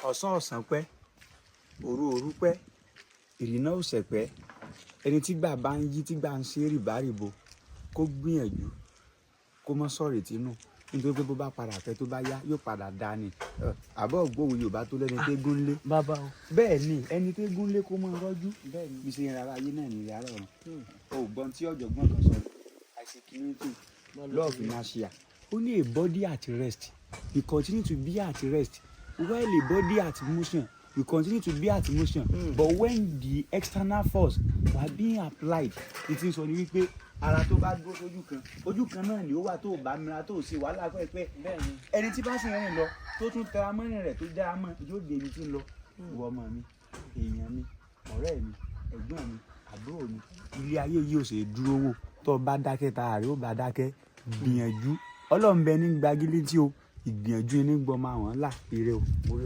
Ọ̀sán ọ̀sán pẹ́, òru òru pẹ́, ìrìnà òsẹ̀ pẹ́. Ẹni tí gbà bá ń yí, tí gbà ń ṣe rìbárìbo, kó gbìyànjú kó mọ́ sọ̀rètí nù, nítorí pé bó bá padà pẹ́, tó bá yá, yóò padà dá ni. Àbọ̀ gbóhùn Yorùbá tó lẹ́ni tégún lé. Bàbá o. Bẹ́ẹ̀ ni, ẹni tégún lé, kó máa rọ́jú. Bẹ́ẹ̀ ni. Bí ṣe ń rárá ayé náà ní ìyá ọ̀run o. Gbọ́n tí ọ̀jọ̀gbọ́n kan sọ, Isaac Newton, law of inertia, ó ní, "A body at rest will continue to be at rest, while a body at motion will continue to be at motion but when the external force were being applied." Ìtì sọ ni wípé ara tó bá dúró sójú kan, ojú kan náà ni ó wà, tó o bá mìíràn tó o ṣe wàhálà pẹ́ẹ́pẹ́. Bẹ́ẹ̀ ni. Ẹni tí bá sì rìn lọ, tó tún tẹra mọ́rin rẹ̀, tó jára mọ́, yóò dé ibi tí ń lọ. Ìwọ ọmọ mi, èèyàn mi, ọ̀rẹ́ mi, ẹ̀gbọ́n mi, àbúrò mi, ilé ayé yìí ò ṣe é dúró wò. Tó o bá dákẹ́, ta rẹ̀ ó bá dákẹ́. Gbìyànjú, Ọlọ́run bẹ ní gbagílétí o. Ìgbìyànjú ní gbọmọ àwọn là. Ire o, mo rí ọ.